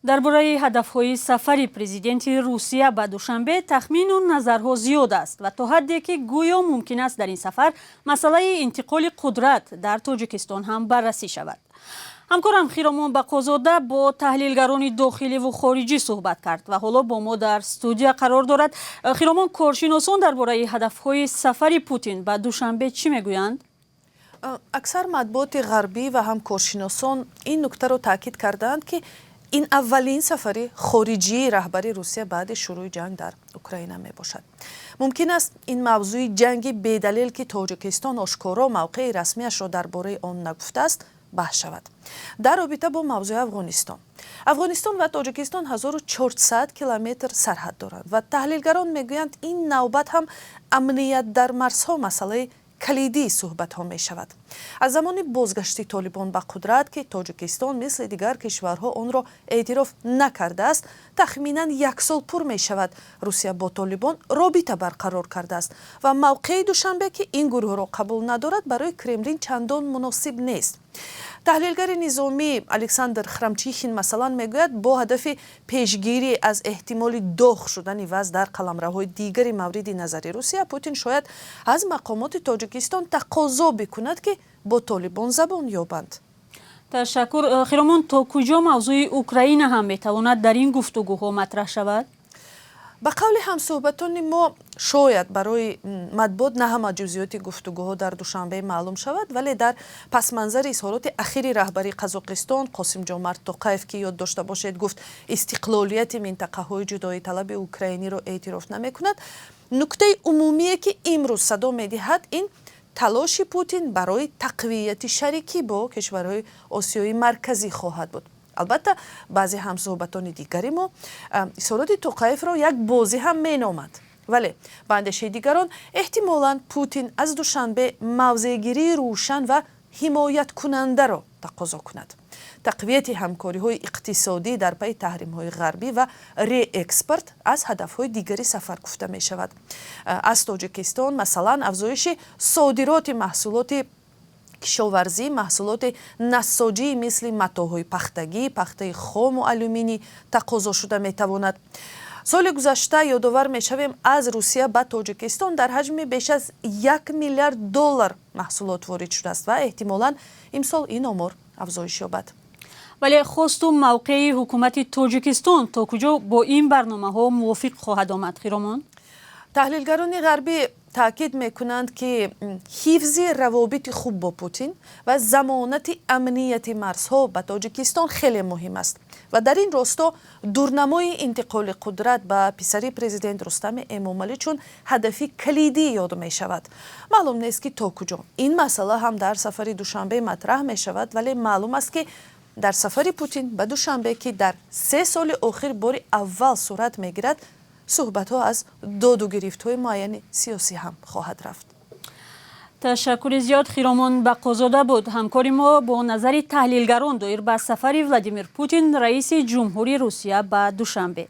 Дар бораи ҳадафҳои сафари президенти Русия ба Душанбе тахмину назарҳо зиёд аст ва то ҳадде ки гӯё мумкин аст дар ин сафар масъалаи интиқоли қудрат дар Тоҷикистон ҳам баррасӣ шавад. Ҳамкорам Хиромон Бақозода бо таҳлилгарони дохиливу хориҷӣ суҳбат кард ва ҳоло бо мо дар студия қарор дорад. Хиромон, коршиносон дар бораи ҳадафҳои сафари Путин ба Душанбе чӣ мегӯянд? Аксар матбуоти ғарбӣ ва ҳам коршиносон ин нуктаро таъкид кардаанд, ки ин аввалин сафари хориҷии раҳбари Русия баъди шурӯи ҷанг дар Украина мебошад. Мумкин аст, ин мавзӯи ҷанги бедалел, ки Тоҷикистон ошкоро мавқеи расмиашро дар бораи он нагуфтааст, баҳс шавад. Дар робита бо мавзӯи Афғонистон, Афғонистон ва Тоҷикистон 1400 километр сарҳад доранд ва таҳлилгарон мегӯянд, ин навбат ҳам амният дар марзҳо масъалаи калидии суҳбатҳо мешавад. Аз замони бозгашти Толибон ба қудрат, ки Тоҷикистон мисли дигар кишварҳо онро эътироф накардааст, тахминан як сол пур мешавад. Русия бо Толибон робита барқарор кардааст ва мавқеи Душанбе, ки ин гурӯҳро қабул надорад, барои Кремлин чандон муносиб нест. Таҳлилгари низомӣ Александр Храмчихин, масалан, мегӯяд, бо ҳадафи пешгирӣ аз эҳтимоли доғ шудани вазъ дар қаламравҳои дигари мавриди назари Русия, Путин шояд аз мақомоти Тоҷикистон тақозо бикунад, ки бо Толибон забон ёбанд. Ташаккур, Хиромон. То куҷо мавзӯи Украина ҳам метавонад дар ин гуфтугӯҳо матраҳ шавад? Ба қавли ҳамсӯҳбатони мо, шояд барои матбуот на ҳама ҷузъиёти гуфтугӯҳо дар Душанбе маълум шавад, вале дар пасманзари изҳороти ахири раҳбари Қазоқистон Қосимҷомарт Тоқаев, ки, ёд дошта бошед, гуфт, истиқлолияти минтақаҳои ҷудоиталаби украиниро эътироф намекунад, нуктаи умумие, ки имрӯз садо медиҳад, ин талоши Путин барои тақвияти шарикӣ бо кишварҳои Осиёи Марказӣ хоҳад буд. Албатта, баъзе ҳамсӯҳбатони дигари мо изҳороти Тоқаевро як бозӣ ҳам меноманд, вале ба андешаи дигарон, эҳтимолан Путин аз Душанбе мавзеъгирии рӯшан ва ҳимояткунандаро тақозо кунад. Тақвияти ҳамкориҳои иқтисодӣ дар пайи таҳримҳои ғарбӣ ва реэкспорт аз ҳадафҳои дигари сафар гуфта мешавад. Аз Тоҷикистон, масалан, афзоиши содироти маҳсулоти кишоварзӣ, маҳсулоти нассоҷӣ, мисли матоъҳои пахтагӣ, пахтаи хому алюминий тақозо шуда метавонад. Соли гузашта, ёдовар мешавем, аз Русия ба Тоҷикистон дар ҳаҷми беш аз 1 миллиард доллар маҳсулот ворид шудааст ва эҳтимолан имсол ин омор афзоиш ёбад. Вале хосту мавқеи ҳукумати Тоҷикистон то куҷо бо ин барномаҳо мувофиқ хоҳад омад, Хиромон? Таҳлилгарони ғарбӣ таъкид мекунанд, ки ҳифзи равобити хуб бо Путин ва замонати амнияти марзҳо ба Тоҷикистон хеле муҳим аст ва дар ин росто дурнамои интиқоли қудрат ба писари президент Рустами Эмомалӣ чун ҳадафи калидӣ ёд мешавад. Маълум нест, ки то куҷо ин масъала ҳам дар сафари Душанбе матраҳ мешавад, вале маълум аст, ки дар сафари Путин ба Душанбе, ки дар 3 соли охир бори аввал сурат мегирад, суҳбатҳо аз доду гирифтҳои муайяни сиёсӣ ҳам хоҳад рафт. Ташаккури зиёд. Хиромон Бақозода буд ҳамкори мо бо назари таҳлилгарон доир ба сафари Владимир Путин, раиси ҷумҳури Русия, ба Душанбе.